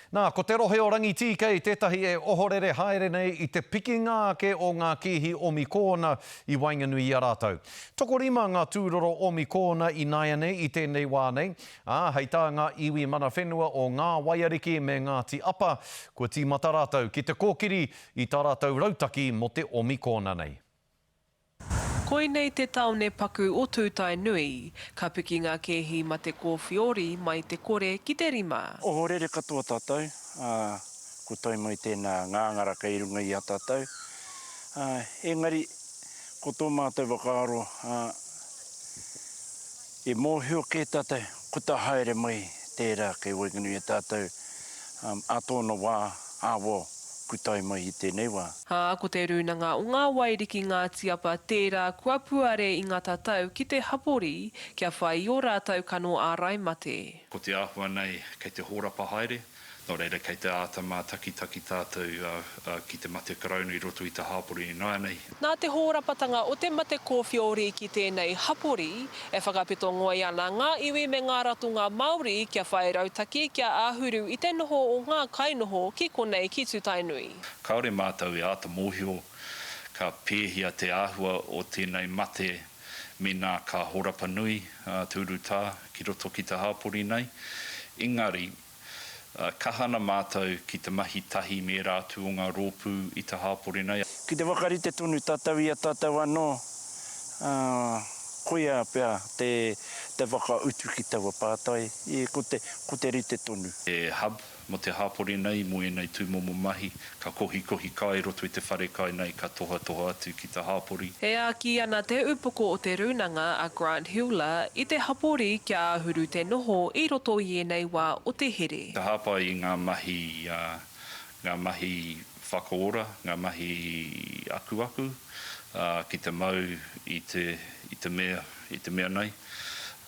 Nā, ko te rohe o Rangitīkei tētahi e ohorere haere nei i te pikinga ake o ngā kēhi omikōna i waenganui i a rātou. Tokorima ngā tūroro omikōna ināianei i tēnei wā nei, ā, hei tā ngā iwi mana whenua o Ngā Waiariki me Ngāti Apa, kua tīmata rātou ki te kōkiri i tā rātou rautaki mō te omikōna nei. Koinei te tāone paku o Tūtaenui. Ka piki ngā kēhi mate kōwhiori mai te kore ki te rima. Ohorere katoa tātou, ā, kua tae mai tēnā ngāngara kei runga i a tātou. Ā, engari, ko tō mātou whakaaro, ā, i mōhio kē tātou, ko tā haere mai tērā kei waenganui i a tātou, ā, ā tōna wā, ā, wō, ku tae mai i tēnei wā. Ā, ko te Rūnanga o Ngā Wairiki Ngāti Apa tērā kua puare i ngā tatau ki te hapori kia whai i ō rātou kano ārai mate. Ko te āhua nei kei te hōrapa haere, nō reira kei te āta mātakitaki tātou ki te mate karauna i roto i te hāpori ināianei. Nā te hōrapatanga o te mate kōwhiori ki tēnei hapori, e whakapeto ngoi ana ngā iwi me ngā ratonga Māori kia whai rautaki kia āhuru i te noho o ngā kainoho ki konei ki Tutaenui. Kāore mātou e āta mōhio ka pēhea te āhua o tēnei mate mēnā ka horapa nui te urutā ki roto ki te hāpori nei. Engari, kaha ana mātou ki te mahi tahi me ērā atu o ngā rōpū i te hāpori nei. Ki te whakarite tonu tātou i a tātou anō, ā, koia pea te, te whakautu ki taua pātai, ko te, ko te rite tonu. He hub Mō te hapori nei, mō ēnei tūmomo mahi, ka kohikohi kai i roto i te wharekai nei, ka tohatoha atu ki te hapori. E āki ana te upoko o te rūnanga a Grant Hewler i te hapori kia āhuru te noho i roto i ēnei wā o te here. Ka hāpai i ngā mahi, ngā mahi whakaora, ngā mahi akuaku, ki te mau i te, i te mea, i te mea nei.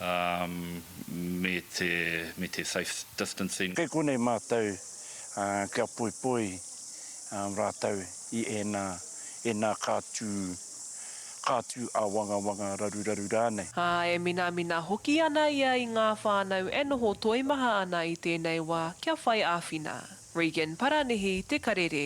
me te, me te safe distancing. Kei konei mātou kia poipoi rātou i ēnā, ēnā kātū, kātū āwangawanga, raruraru rānei. Ā, e minamina hoki ana ia i ngā whānau e noho toimaha ana i tēnei wā kia whai āwhina. Regan Paranihi, Te Karere.